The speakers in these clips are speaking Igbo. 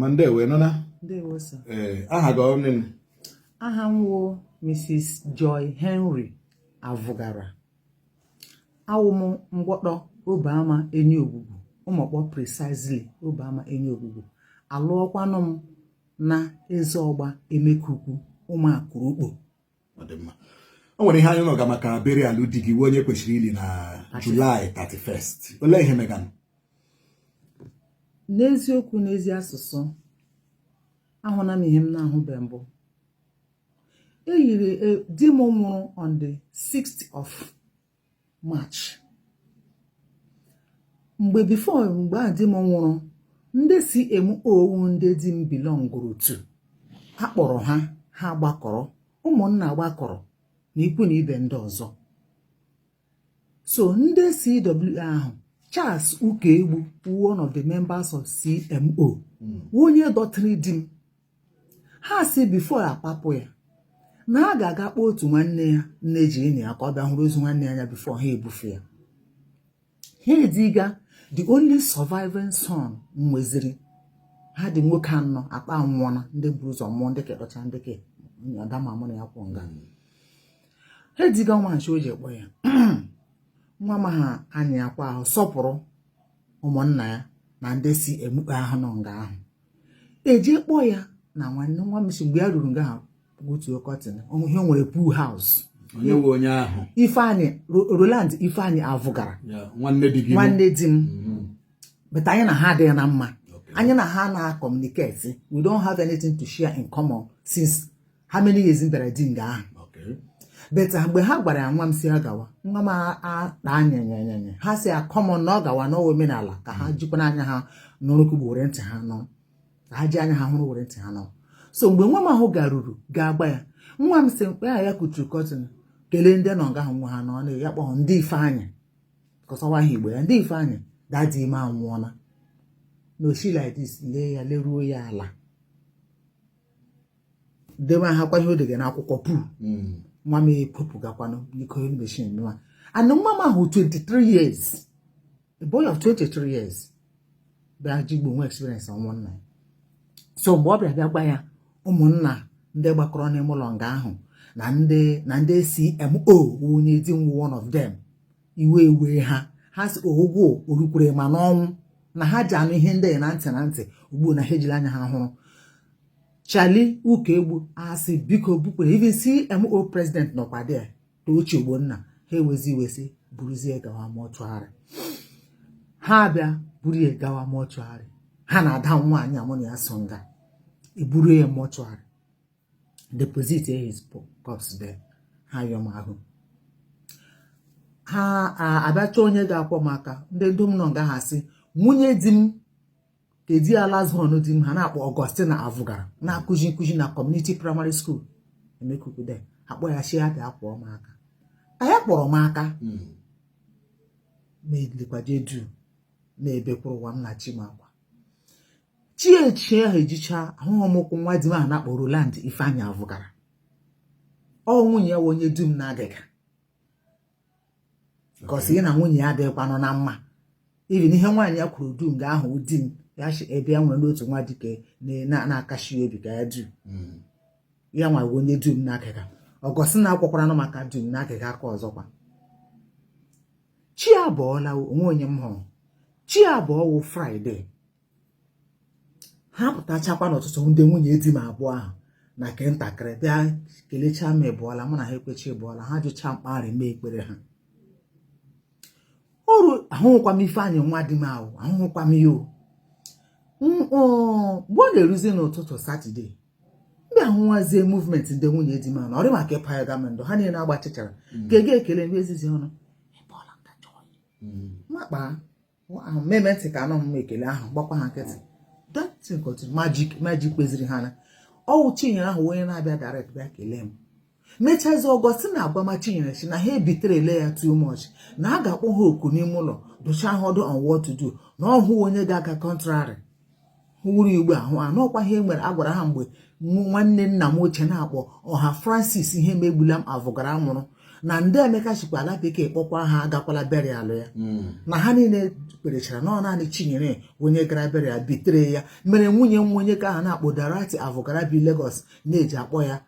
Mama, ndewo, nọ na. Ndewo, sir. Ee, aha gị ọ nene? Aha m wụ Mrs. Joy Henry Avụgara. Awụ m mgbọdọ Obeama Enyi Ogbugbu, Ụmụọkpọ, precisely Obeama Enyi Ogbugbu. Alụọkwanụ m na Ezeọgba Emekukwu, Ụmụakụrụkpo. Ọ dị mma. O nwere ihe anyị nọga maka burial di gị, onye kwesịrị ili na July 31st. Olee ihe meganụ? N'eziokwu, n'ezi asụsụ, ahụla m ihe m na-ahụbe mbụ. Eyiri di m nwụrụ on the 6th of March. Mgbe before mgbe a di m nwụrụ, ndị CMO, ndị di m belongụrụ to, a kpọrọ ha, ha gbakọrọ, ụmụnna gbakọrọ na ikwu na ibe ndị ọzọ. So ndị CWA ahụ, Charles Ukegbu, one of the members of CMO, onye dọtịrị di m, ha si before akpapụ ya na a ga-aga kpọọ otu nwanne ya nne ji enyi ya ka ọ bịa hụrụ ozu nwanne ya anya before ha ebufe ya. Ha ediga the only surviving son nweziri. Ha dị nwoke anọ, akpa anwụọna, ndị buru ụzọ mụọ, ndị kedọcha, ndị ke adama mụ na ya kwụ nga. Ha ediga nwa nshi o ji ekpọ ya nwa ma ha anya akwa ahụ sọpụrụ ụmụnna ya na ndị si emukpe ahụ nọ nga ahụ eje kpọọ ya na nwanne nwa m si mgbe ya ruru nga ahụ gbutuo curtain ihe o nwere pool house. Onye nwe onye ahụ? Ifeanyị Roland Ifeanyị Avụgara. Ya, nwanne di gị? Nwanne di m, but anyị na ha adịghị na mma. Anyị na ha na-communicate, we don't have anything to share in common since how many years m bịara di nga ahụ. But mgbe ha gwara ya, nwa m si ya gawa, nwa m akpa nyenyenyenye. Ha si ya common na ọ gawa n'ọwa omenala ka ha jikwa n'anya ha nụrụ kugbo were ntị ha nọ, ka ha ji anya ha hụrụ were ntị ha nọ. So mgbe nwa m ahụ garuru ga-agba ya, nwa m si mkpe ya kuturu curtain, kelee ndị nọ nga ahụ, nwa ha nọ na ya kpọọ ndị Ifeanyị, kọsọwa ha Igbo ya, ndị Ifeanyị, daddy ime anwụọla na oshi like this. Lee ya, leruo ya ala, dewe ha kwa ihe o dege n'akwụkwọ pu. Nwa m epupụgakwanụ n'iko machine nwa, and nwa m ahụ 23 years, a boy of 23 years, bịa jigbo nwe experience ọnwụ nna ya. So mgbe ọ bịara bịa gwa ya, ụmụnna ndị gbakọrọ n'ime ụlọ nga ahụ na ndị CMO, onye di nwu one of them, iwe ewe ha. Ha si ogwụ orukwere ma n'ọnwụ na ha ji anụ ihe ndị na ntị na ntị ugbu na ha ejiri anya ha hụrụ. Charlie Ukegbu asị biko bukwere, even CMO president nọkwa there, Tochi Ogbonna. Ha ewezi iwe sị buruzie gawa mortuary. Ha bịa buru ya gawa mortuary, ha na ada nwaanyị amụ na ya so nga eburu ya mortuary, deposit his corpse there. Ha yọm ahụ, ha abịa chọọ onye ga-akwọ m aka. Ndị ndụ m nọ nga, ha sị nwunye di m kedi ya, last born di m, ha na-akpọ Augustina Avụgara, na-akụzi nkụzi na community primary school Emekukude. Akpọ ya chi ya bịa kwọọ m aka. Ka ya kpọrọ m aka, ma elikwa jedu na-ebekwuru ụwa m na chi m akwa chi echi ahụ ejicha ahụghị m ụkwụ nwa di m ahụ na-akpọ Roland Ifeanyị Avụgara. Ọ nwunye ya onye dum na-agịga kọsi ya na nwunye ya adịghịkwanụ na mma. Even ihe nwaanyị ya kwuru dum ga ahụ di m ya shi ebe ya nwere n'otu nwa dike na-akashi obi ka ya du ya nwa onye dum na-agịga. Ọgọsị na-akwakwaranụ maka dum na-agịga aka ọzọkwa. Chi abọọla, onwe onye m hụrụ. Chi abụọ wụ Friday. Ha pụtachakwa n'ụtụtụ, ndị nwunye di m abụọ ahụ na nke ntakịrị bịa kelechaa m ịbụọla, mụ na ha ekwechi ịbụọla. Ha jụcha mkparị mee ekpere ha ọrụ. Ahụhụkwa m Ifeanyị nwa di m ahụ, ahụhụkwa m ya o. Mgbe ọ na-eruzi n'ụtụtụ Saturday, ndị ahụnwazie movement ndị nwunye di m ahụ na ọrị maka ịpa ya gama ndụ ha niile agbachichara ka ege ekele ndị ezizi ọnụ ịbụọla ntacha makpa ahụ mmemme ntị ka anọ m ekele ahụ gbakwa ha nkịtị. That thing continue. Magic magic kpeziri ha na ọwụ Chinyere ahụ onye na-abịa direct bịa kelee m. Mechazie, Ọgọsị na-agwa ma Chinyere si na ha ebitere ya too much, na a ga-akpọ ha oku n'ime ụlọ dụcha ha ọdụ on what to do, na ọhụ onye ga-aga contrary hụrụ igbe ahụ anọkwa ihe nwere a gwara ha. Mgbe nwanne nna m ochie na-akpọ ọha Francis ihe megbula m Avụgara nwụrụ, Na ndị Emeka chikwa ala bekee kpọkwa ha agakwala burial ya, na ha niile kperechara na ọ naanị Chinyere onye gara burial bitere ya. Mere nwunye nwa onye ka ahụ na-akpọ Darati Avụgara bi Lagos na-eji akpọ ya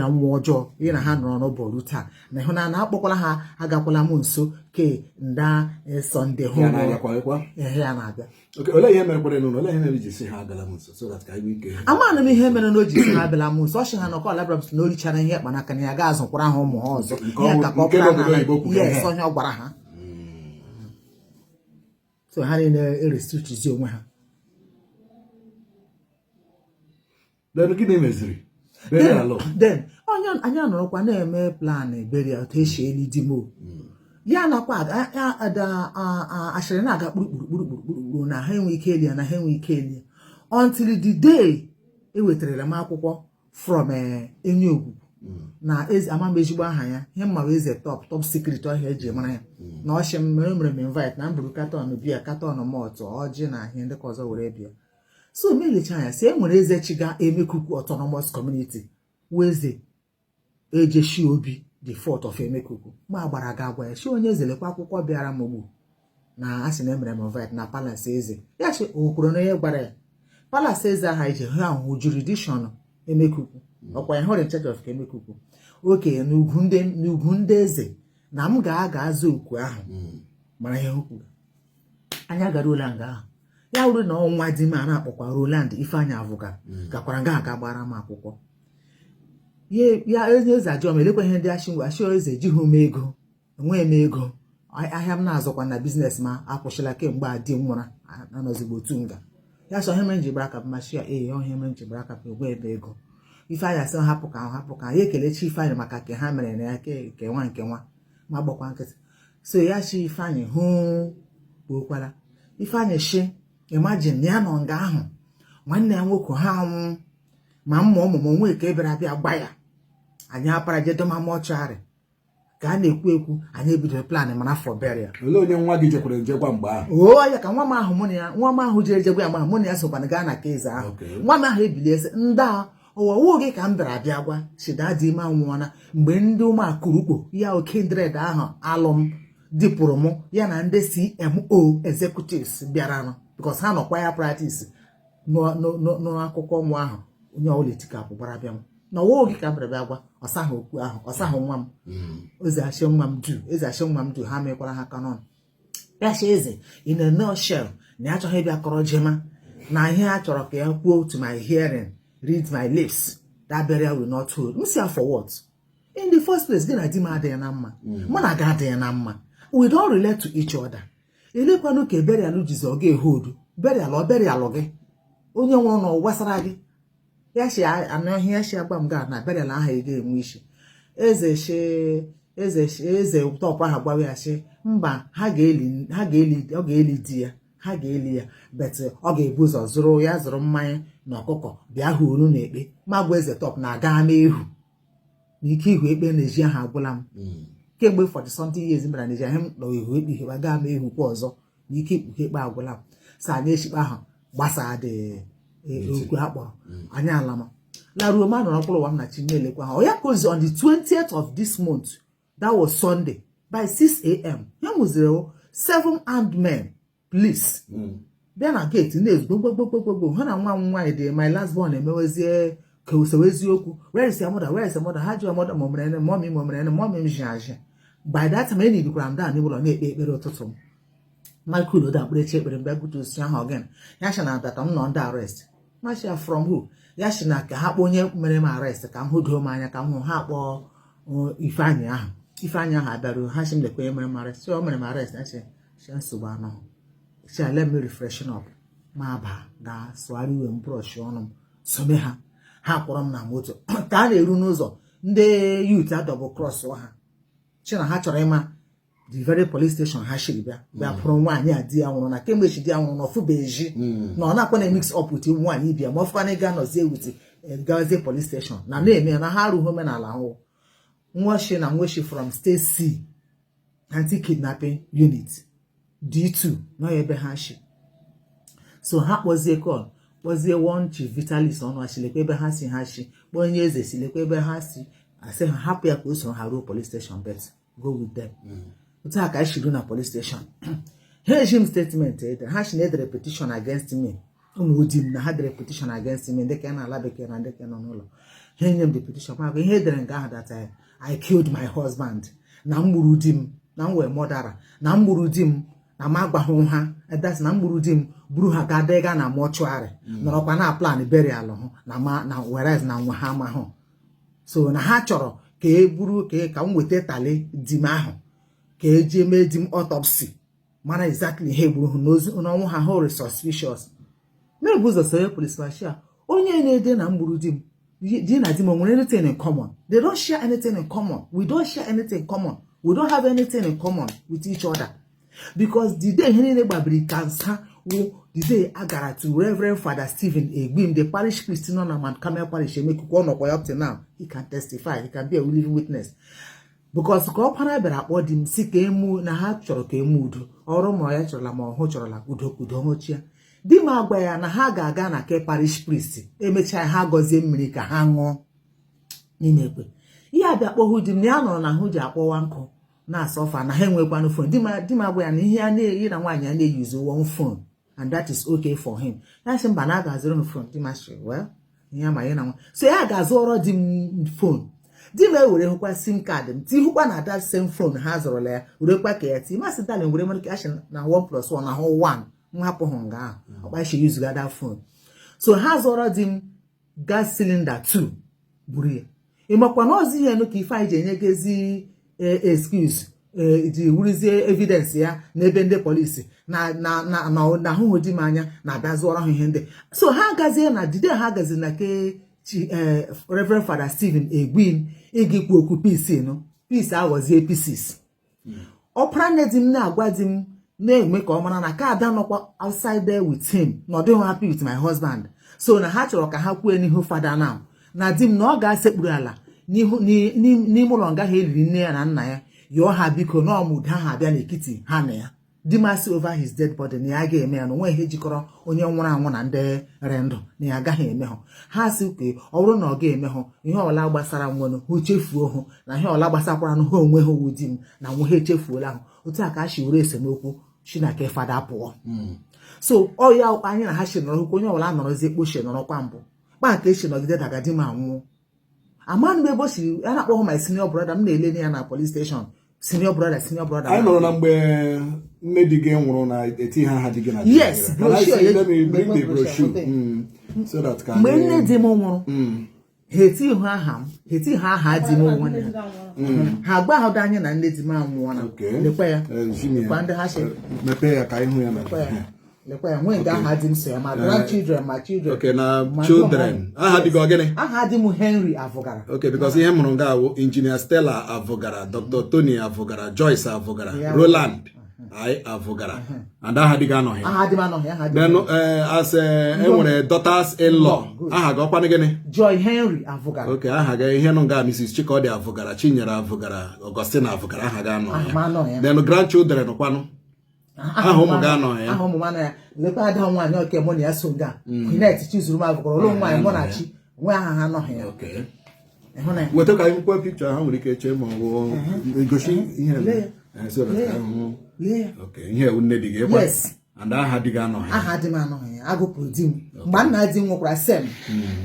nwa ọjọọ, ihe na ha nọrọ n'ụbọrụ taa na ịhụnanya akpọkwala ha agakwala m nso ke nda Sunday hụ Ya na-abịakwa. Ehe, ya na-abịa. Okay, olee ihe mere kwere n'ụlọ? Olee ihe mere iji sị ha agala m nso so that ka anyị nwee ike? Amaghị m ihe mere na o ji sị ha abịala m nso. Ọ sị ha nọkọ ala bịara na o richara ihe kpanaka na ya ga-azụkwara ha ụmụ ha ọzọ. Nke Ihe ka ka ọ nke pụtara n'obodo n'ala. oyibo kwuru Yes, ihe. onye ọ gwara ha so ha niile erestrictizi onwe ha. Then gịnị meziri? Burial. Then onye anyị anọrọkwa na-eme plan burial, otu esi eli di m o. Ya nakwa ada ashịrị na-aga kpurukpuru kpurukpuru kpurukpuru na ha enwe ike eli ya, na ha enwe ike eli ya, until the day ewetarala m akwụkwọ from enyi ogwugwu na eze, ama m ezigbo aha ya, ihe mma bụ eze top top secret ọhịa eji mara ya, na ọchị m mere mere m invite na m buru carton beer, carton malt, ọjị na ihe ndị ka ọzọ were bịa. So m elecha anya si e nwere eze chiga Emekuku Autonomous Community, weze Ejeshi Obi the fourth of Emekuku. Ma gbara ga gwa ya si onye eze, lekwa akwụkwọ bịara m ugbu na a sị na emere m invite na palace eze. Ya sị o kwuru na onye gwara ya palace eze ahụ ije ha ahụ jurisdiction Emekuku, ọkwa ya hụrụ in charge of Emekuku oke n'ugwu ndị eze, na m ga-aga aza okwu ahụ mara ihe o kwuru. Anya gara ụlọ nga ahụ, ya wuru na ọnwa di m a na-akpọkwa Roland Ifeanyị Avụga gakwara nga aga gbara m akwụkwọ ya eze ajụọ m elekwa ihe ndị achị achị eze jighị m ego, enweghị m ego, ahịa m na-azụkwa na business ma akwụsịla kemgbe a di m nwụra, anọzigbo otu nga. Ya sọ ihe mere m ji gbara aka masị ya, ee, ihe mere m ji gbara aka, enweghị m ego. Ifeanyị asị hapụ ka hapụ ka ya ekelechi Ifeanyị maka ke ha mere na ya ke nwa nke nwa ma gbakwa nkịtị. So ya chi Ifeanyị hụ kpuokwala Ifeanyị shi imagine na ya nọ nga ahụ, nwanne ya nwoke ha anwụ ma mma ụmụ m onwe ka bịara bịa gba ya. Anyị apara jedoma mortuary ka a na-ekwu ekwu, anyị ebidoro plan mara for burial. Olee onye nwa gị jekwara nje gwa mgbe ahụ? Oo, ya ka nwa m ahụ mụ na ya, nwa m ahụ jere jegwa ya ma mụ na ya sokwana gaa na ka eze ahụ. Nwa m ahụ ebilie sị ndị a ụwa oge ka m bịara bịa gwa shida dị ime anwụọna mgbe ndị ụmụakụrụkpo ya kindred ahụ alụm dịpụrụ mụ ya na ndị CMO executives bịaranụ because ha nọkwa ya practice n'akụkọ nwa ahụ, onye ọbụla etikapụ gbara bịa m na ọwa oge ka m bịara bịa gwa ọsahụ okwu ahụ, ọsahụ nwa m eze achị nwa m du eze achị nwa m du ha mekwara ha kanon ya sị eze in a nutshell na ya achọghị ịbịa kọrọ jema na ihe a chọrọ ka ya kwuo to my hearing, read my lips, that burial will not hold. M si ya, for what? In the first place, gị na di m adịghị na mma, mụ na gị adịghị na mma, we don't relate to each other. Elekwanụ ka burial jizi ọ ga-ehold burial ọ burial gị onye nwụrụ na gbasara gị. Ya si anụ ihe ya si agwa m gaa na burial ahụ ị ga-enwe isi. Eze shi eze shi eze tọpụ ahụ gwawa ya sị mba, ha ga-eli ọ ga-eli di ya, ha ga-eli ya, but ọ ga-ebu ụzọ zụrụ ya zụrụ mmanya na ọkụkọ bịa hụ unu na-ekpe. Ma gwa eze tọpụ na aga m ehu na ike ihu ekpe na-eji ahụ agwụla m kemgbe 40 something years m bịara n'eji ahụ m nọ ihu ekpe ihe gaa m ehukwa ọzọ na ike ikpuke ekpe agwụla m. Sa anyị echikpa ahụ gbasaa dị okwu a kpọrọ anyị alama laruo ma nọrọ mkpụrụ ụwa m na chi na-elekwa ha. Ọ ya kozi on the 20th of this month, that was Sunday by 6 a.m., ya nwụziri seven armed men, police bịa na gate na-ezugbo gbogbogbogbo ha na nwa m nwaanyị dị, my last born, emewezie ka osewe eziokwu, "Where is your mother? Where is your mother?" Ha jụọ mother ma o mere mommy, ma o mere mommy m ji azị. By that time enidikwara m daa n'ime ụlọ na-ekpe ekpere ụtụtụ m. Michael Odo akpụrechi ekpere mgbe gụta osi ahụ again. Ya sị na abịa ka m nọ under arrest. Masị ya, from who? Ya sị na ka ha kpọọ onye mere m arrest ka m hụ doo m anya ka m hụ ha kpọọ Ifeanyị ahụ. Ifeanyị ahụ abịaruo, ha sị m lekwa onye mere m arrest. Sị o mere m arrest, ya sị sị nsogbu anọ, sị let me refreshen up. Ma ba gaa sụgharị iwe m, brush ọnụ m, some ha ha kpọrọ m na moto ka a na-eru n'ụzọ. Ndị youth adouble cross ha chi na ha chọrọ ịma the very police station ha shiri bịa bịa pụrụ nwaanyị a di ya nwụrụ na kemgbe chi di ya nwụrụ na ọfụbeji na ọ na-akwa na mix up with nwaanyị ibia ma ọfụkwa na ịga nọzie with gazie police station na na-eme na ha arụghị omenala ahụ nwashi na nweshi from state C anti-kidnapping unit D2 nọ ebe ha shi. So ha kpọzie call, kpọzie one chief Vitalis ọnụ achilekwa ebe ha si, ha shi kpọọ onye eze si lekwa ebe ha si. Asị ha hapụ ya ka o soro ha ruo police station, but go with them. Otu a ka anyị shiru na police station, ha eji m statement ede. Ha si na edere petition against me, ụmụ di m, na ha dere petition against me, ndị ka na ala bekee na ndị ka nọ n'ụlọ. Ha enye m the petition, ma ihe edere nke ahụ that I killed my husband, na m gburu di m, na m wee murderer, na m gburu di m, na m agwahụ ha that's na m gburu di m, buru ha gaa dega na mortuary, nọrọkwa na plan burial hụ na ma na whereas na nwa ha amahụ. So na ha chọrọ ka e buru ka m weta tali di m ahụ ka eji mee di m autopsy, mara exactly ihe gburu ha n'ozu n'ọnwụ ha. Hụrụ suspicious na-ebu ụzọ sonye policeman shia onye na-ede na m gburu di m. Di na di m o nwere anything in common? They don't share anything in common. We don't share anything in common. We don't have anything in common with each other, because the day ihe niile gbabiri kansa wụ the day a gara to Reverend Father Stephen Egbim, the parish priest nọ na Mount Carmel Parish, Emekuku. Ọ nọkwa ya up to now. He can testify, he can be a living witness, because ka ọkpara bịara akpọ di m si ka emu na ha chọrọ ka eme udo ọrụ, ma ya chọrọla ma ọhụ chọrọla udo, udo hụchia. Di m agwa ya na ha ga-aga na ke parish priest, emechaa ha gọzie mmiri ka ha ṅụọ n'ime ekwe. Ihe abịa kpọhụ di m na ya nọrọ na ahụ ji akpọwa nkụ na-asọfa na ha enwekwanụ phone. Di m agwa ya na ihe a na-eyi na nwaanyị a na-eyuzu one phone and that is okay for him. Ya sị mba, na a ga-azụrụ m phone. Di m asị, well, ihe ama ya na nwa so ya ga-azụọrọ di m phone. Di m ewere hụkwa SIM card m tihụkwa na that same phone ha zụrụla ya, werekwa ka ya tii masị darling were mere asị na 1 plus 1 na hụ 1. M hapụ hụ nga ahụ ọkpa shi yuzuga that phone. So ha zụọrọ di m gas cylinder 2 buru ya. Ị makwa na ọzọ ihe nụ ka ife anyị ji enyegezi excuse, ji wuruzie evidence ya n'ebe ndị polisi na na na na na ahụhụ di m anya na-abịa zụọrọ ha ihe ndị. So ha gazie na jide ha gazi na ke chi Reverend Father Stephen Egbin ịga ikwu okwu peace nụ, peace aghọzie pieces. Ọpara nne di m na-agwa di m, na-eme ka ọ mara na ka ada nọkwa outside there with him, na ọ dịghị happy with my husband. So na ha chọrọ ka ha kwue n'ihu fada now na di m na ọ ga-asekpuru ala n'ihu n'ime ụlọ nga ha eliri nne ya na nna ya, yọọ ha biko na ọmụdo ha abịa n'etiti ha na ya. Di m asị over his dead body na ya ga-eme ya, na onwe ihe jikọrọ onye nwụrụ anwụ na ndị rere ndụ, na ya agaghị eme ha. Ha sị ka ọ bụrụ na ọ ga-eme hụ ihe ọla gbasara nwenụ hụ chefuo hụ na ihe ọla gbasakwara ha onwe ha wu di m na nwe ha echefuola hụ. Otu a ka a si were esemokwu chineke fada pụọ. So ọ ya anyị na ha si nọrọ hụkwa onye ọbụla nọrọzie kpochie nọrọkwa mbụ kpa nke esi nọgide daga di m anwụọ. Amaghị m ebe o siri a na-akpọ hụ my senior brother m na-ele ya na police station, senior brother, senior brother. Anyị nọrọ na mgbe nne di gị nwụrụ na eti ha aha di gị na Yes. Can I Brochure, see? Let me bring the brochure, brochure. So that ka mgbe anyị- nne di m nwụrụ, ha etighị aha m, ha etighị aha di m onwe ha. Ha gwa ahụ anyị na nne di m anwụọla. Okay. Lekwa ya. Jimmy ya. Lekwa ndị ha si. Mepee ya ka anyị hụ ya na Lekwa ya, lekwa ya, nwee nke aha di m so ya, ma grandchildren, ma children. Okay, na ma children. ndị Aha di gị ọ gịnị? Aha di m Henry Avụgara. Okay, because ihe m mụrụ nga awụ Engineer Stella Avụgara, Dr. Tony Avụgara, Joyce Avụgara, Roland I Avụgara. And aha di gị anọghị. Aha di m anọghị, aha di m. Then as e nwere daughters in law. Aha gị ọkwanụ gịnị? Joy Henry Avụgara. Okay, aha gị ihe nụ nga Mrs. Chikodi Avụgara, Chinyere Avụgara, Augustina Avụgara, aha gị anọghị. Aha m anọghị ya. Then grandchildren kwanụ? Aha ụmụ gị anọghị ya. Aha ụmụ m anọghị ya. Lekwa ada m nwaanyị oke mụ na ya so nga, Queenette Chizuru m Avụgara, ụlọ nwaanyị mụ na chi nwe, aha ha anọghị ya. Okay. Ịhụ na ya? Weta ka anyị hụkwa picture ha nwere ike chee ma ọ bụ gosi ihe. Lee ya. So that ka anyị hụ. Lee ya. Okay, ihe ewu nne di gị ịkwa? Yes. And aha di gị anọghị. Aha di m anọghị ya. Agụpụrụ di m mgbe nna di m nwekwara sem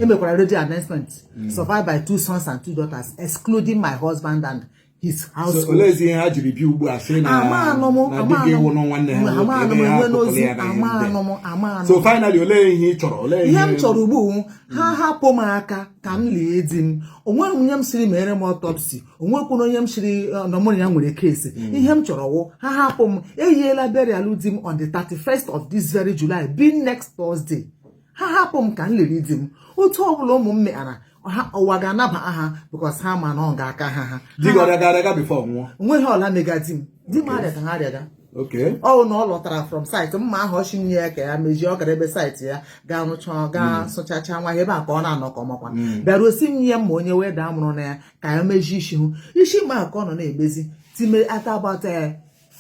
emekwara radio announcement, survived by two sons and two daughters, excluding my husband and his So household. oleezi ihe ha jiri bịa ugbu a sị na Ama anụ m na di gị wụnụ nwanne ha ama nwoke anụ m ebe ha enwe kpụpụrụ n'ozi ya na ihe ama ndị a. anụ m ama anụ. So finally, olee ihe ị chọrọ? Olee Ihe m chọrọ ugbu a, ha hapụ m aka ka m lie di m. Onweghị onye m siri mere m autopsy, onwekwuru onye m siri na mụ na ya nwere case. Ihe m chọrọ wụ ha hapụ m. Eyiela burial di m on the 31st of this very July, being next Thursday. Ha hapụ m ka m liri di m. Otu ọbụla ụmụ m meghara ha, ụwa ga-anaba ha because ha ma na ọ ga-aka ha ha. Di gị ọrịa gara aga before nwụọ? Onweghị ọla mega di m. Di m arịa ka ha arịaga. Ọ na ọ lọtara from site mma ahụ ọchị nye ya ka ya mejie. Ọ gara ebe site ya gaa rụchaa, gaa sụchacha nwa ya ebe a ka ọ na-anọ ka ọmakwa bịaruo si nye m ma onye wee daa mụrụ na ya ka ya mejie isi hụ isi mma ka ọ nọ na-emezi time at about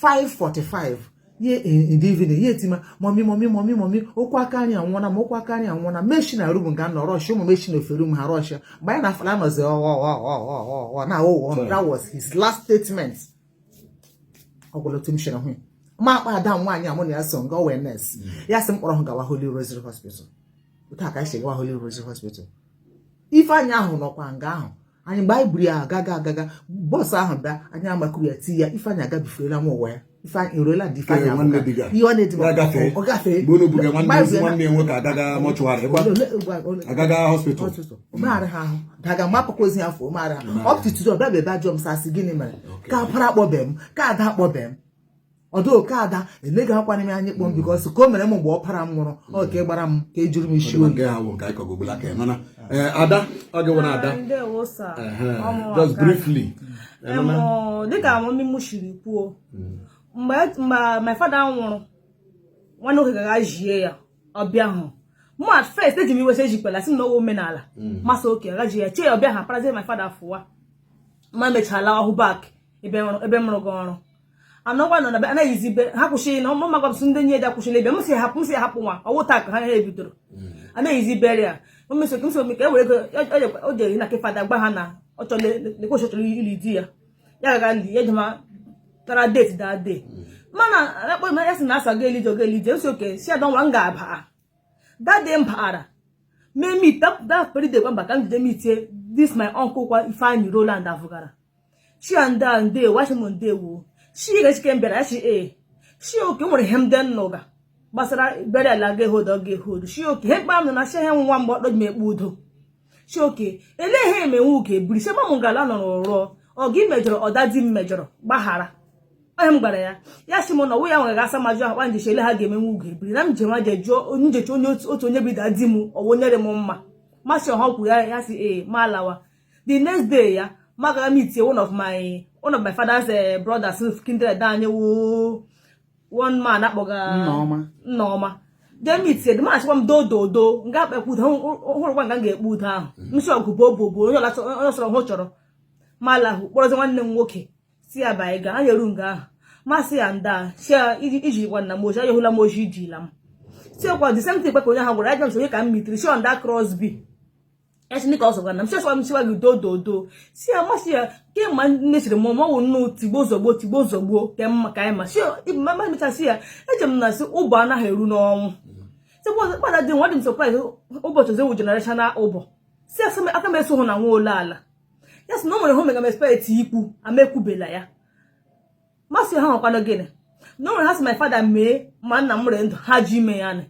5:45. Ye in the evening, ya etima, "Mommy, mommy, mommy, mommy, ụkwụ aka anyị anwụọna m, ụkwụ aka anyị anwụọna." Meshi na room nga nọ rush, ụmụ meshi na ofe room ha rush. Mgbe anyị na-afala nọzi ọ na ọwụwa. That was his last statement. Ọ gwụla otu m siri hụ ya. Ma akpa ada m nwaanyị a mụ na ya so nga wee nurse ya, sị m kpọrọ hụ gawa Holy Rosary Hospital. Otu a ka anyị si gawa Holy Rosary Hospital. Ifeanyị ahụ nọkwa nga ahụ anyị mgbe anyị buru ya agaga agaga bọọsụ ahụ bịa, anyị amakuru ya ti ya. Ifeanyị agabifurela nwa ụwa ya. Ifeanyị eruola ndị Ifeanyị Nke nwanne di gị a. ihe ọ na-edi. Ya gafee. Ọ gafee. Mgbe unu buga nwanne Mgbe anyị ozu buru ya nwanne ya nwoke agaga mortuary gwa agaga hospital. Hospital, omegharị ha ahụ daga ma akpakwa ozi ya afọ omegharị ha. Up to today, ọbịa bịa bịa jụọ m sasị gịnị mere ka para akpọbe m, ka ada akpọbe m ọdụ ka ada eleghị akwa n'ime anyị kpọm, because ka o mere m mgbe ọ para m nwụrụ, ọ ka gbara m ka e juru m isi oyi. Nke ha bụ nke anyị kọgogbula aka ya mana ada ọ gị nwere ada. Ndewo sir. Ehe, Ọmụ just aka. briefly. Dịka mummy m shiri kwuo, mgbe my father nwụrụ, nwanne nwoke gaga jie ya ọbịa hụ mụ. At first eji m iwe sị ejikwala sị m na ọwụ omenala masị oke agaji ya chee ya ọbịa ha parazie. My father fụwa ma mechala ọhụ back ebe ebe m rụgo ọrụ anọkwa nọ na be anaghịzi be ha kwụsịrị na ọmụ magwa m sị ndị nye ya kwụsịrị ebe m si hapụ, m si hapụ nwa ọwụ taa ka ha ha ebidoro anaghịzi bere ya. M ka e were ego o jere na ke fada gba ha na ọ chọrọ lekwa chọrọ ili di ya, ya gaga li ya jema tara date that day. Mana akpọ m ya sị na asa ga elije oga elije nsi oke si adọ nwa m ga-aba that day. M bara mee meet that very day kwa mba ka m jide meet this my uncle kwa Ifeanyi Roland Avugara. Shi ya nda ndewo, achị m ndewo. Shi ga chike m bịara ya shi ee shi oke nwere ihe m dị nnụga gbasara burial aga ehodo ọ ga-ehodo. Shi oke he kpa m nọ na shi ihe nwa mgbe ọkpọ ji m ekpe udo. Shi oke elee ihe emenwe uke buri shi m ngala nọrọ rụọ ọ gị mejọrọ ọda di m mejọrọ gbaghara onye m gwara ya. Ya sị m na ọwụ ya nwere asa majụ ahụ kwa njechi ele ha ga-emenwe ugo ebiri na m njem aje jụọ njechi onye otu onye bida di m ọwụ nyere m mma masị ọha kwuru ya. Ya sị ee ma lawa. The next day ya ma gara meet one of my father's brothers, kindred anyị wụ one man akpọga Nneọma. Nneọma jee meet the man, achịkwa m doo doo doo nga akpekwa udo hụrụkwa nga m ga-ekpe udo ahụ nsị ọgụ bụ obo onye ọla onye sọrọ hụ chọrọ ma lahụ kpọrọzi nwanne m nwoke si ya banye ga anyị eru nga ahụ masị ya nda si ya iji gwa nna m oji ayọhụla m oji ijila m si ọkwa the same thing kwe ka onye ahụ gwara ya. Onye ka m mitiri si on that Crosby ya si ka ọ sọgwa na m si ọsọ m siwa gị doo doo doo si ya masị ya kemgbe nne siri m ọwụ nnu tigbo zọgbuo tigbo zọgbuo ke mma ka anyị ma si mama mecha si ya eche m na si ụbọ anaghị eru n'ọnwụ si kpada dị nwa dị m surprise ụbọchị ọzọ ewu generational ụbọ si asị m aka m eso hụ na nwa ole ala ya sị na o nwere hụ mega m expect ikwu amekwubela ya masị ha nwakwanụ gịnị na o nwere ha sị my father mee ma nna m ree ndụ ha ji ime ya nị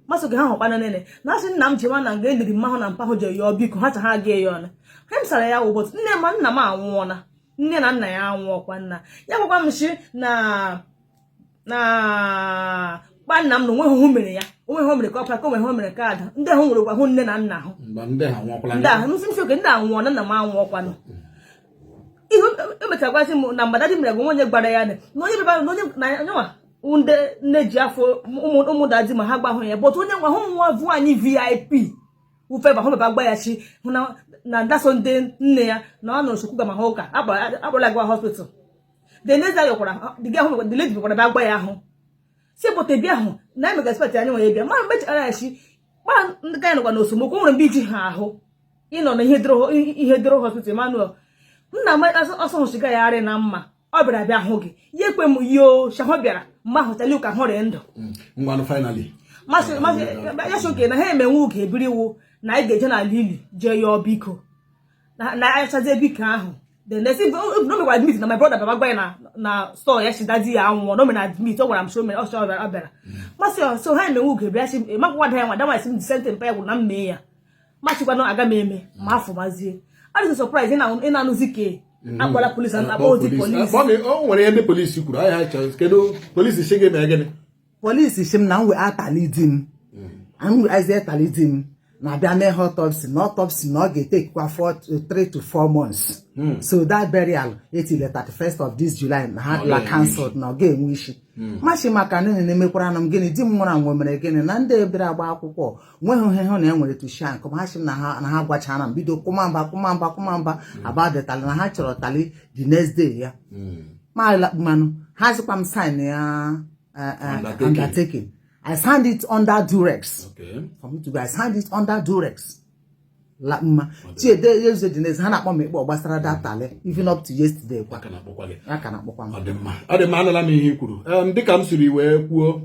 masị oge ha hụkwana nene na asị nna m jewa na nga eliri mmahụ na mpahụ je yọọ biko ha cha ha ga ya ọnụ ha m sara ya ụbọchị nne ma nna m anwụọna nne na nna ya anwụọkwa nna ya gwakwa m shi na kpa nna m na onweghị hụ mere ya onweghị o mere ka ọ ka onweghị o mere ka ada ndị ahụ nwere kwa hụ nne na nna hụ Mgbe ndị ha nwụọkwala. Ndị ahụ nsị nsị oke ndị anwụọ na nna m anwụọkwanụ ihe emechara gwasị m na mgbe daddy mere gwa onye gbara ya na onye bịara na onye na nyanwa ndị nne ji afọ ụmụ ụmụ daddy ma ha gbahụ ya but onye nwa hụ nwa vụ anyị VIP ufe ba hụ baba gba ya chi hụ na na ndaso ndị nne ya na ọ nọrọ sokwu ma ha ụka akpọrọ gwa hospital. The next day yọkwara the girl hụ the lady bịakwara bịa gba ya ahụ si bụta bịa hụ na emega expect anyị nwe ya bịa ma mechara ya chi gba ndị ka anyị nọkwa n'osomokwu o nwere mgbe iji ha ahụ ịnọ na ihe dịrị hospital Emmanuel nna m ọsọ hụchiga ya arị na mma ọ bịara bịa hụ gị ya ekwe m yoo shahụ bịara mgbe ahụ chali ụka hụrị ndụ. Ngwanụ, finally. Masị masị ya sị oke na ha emenwe uge ebiriwo na anyị ga-eje n'ala ili jee yọọ biko na achazie biko ahụ. Then they say no mekwara admit na my brother baba gwa ya na store ya shi daddy ya anwụọ na o mere admit ọ gwara m shi o mere ọ bịara ọ bịara masị ya so ha emenwe uge bịa shi makwa da ya nwa da nwa si m the same thing pa ya gwuru na m mee ya machikwa na aga m eme ma afọ mazie adịghị surprise ị na-anụzi ka akpọla polisi akpọ ozi polisi. O nwere ihe ndị polisi kwuru anyị ha chọrọ. Kedu polisi si gị mee gịnị? Polisi si m na m wee atali di m, m wee azie tali di m na-abịa mee ha autopsy na autopsy na ọ ga-etekwa 3 to 4 months, so that burial etile 31st of this July na ha la cancelled na ọ ga-enwe isi machi maka nne na-emekwara na m gịnị di m nwụrụ anwụ mere gịnị na ndị bịara agba akwụkwọ nweghị ihe hụ na e nwere tushia nke ha sị m na ha gwachara m bido kụma mba kụma mba kụma mba about the tali na ha chọrọ tali the next day ya ma mmanụ ha sịkwa m sign ya. Undertaking. Undertaking. I signed it under duress. For me to go, I signed it under duress. La mma chiede eze dị n'ezi ha na-akpọ m ikpe gbasara data even up to yesterday kwa. Aka na-akpọkwa gị? A ka na-akpọkwa m. Ọ dị mma, ọ dị mma. Anụla m ihe i kwuru. Dịka m siri wee kwuo,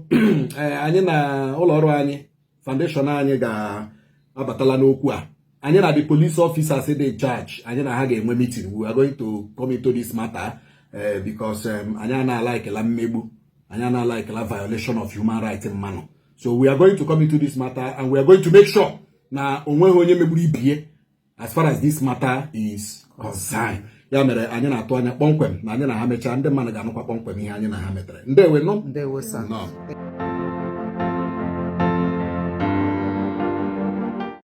anyị na ụlọ ọrụ anyị, foundation anyị ga-abatala n'okwu a. Anyị na the police officers dị in charge, anyị na ha ga-enwe meeting. We are going to come into this matter because anyị ana-alaikela mmegbu, anyị ana-alaikela violation of human rights mmanụ. So we are going to come into this matter and we are going to make sure na onweghị onye megburu ibie as far as this matter is concerned. Ya mere anyị na-atụ anya kpọmkwem na anyị na ha mechaa, ndị mmadụ ga-anụkwa kpọmkwem ihe anyị na ha metere. Ndewe nụ. Ndewo, sir. Nnọọ.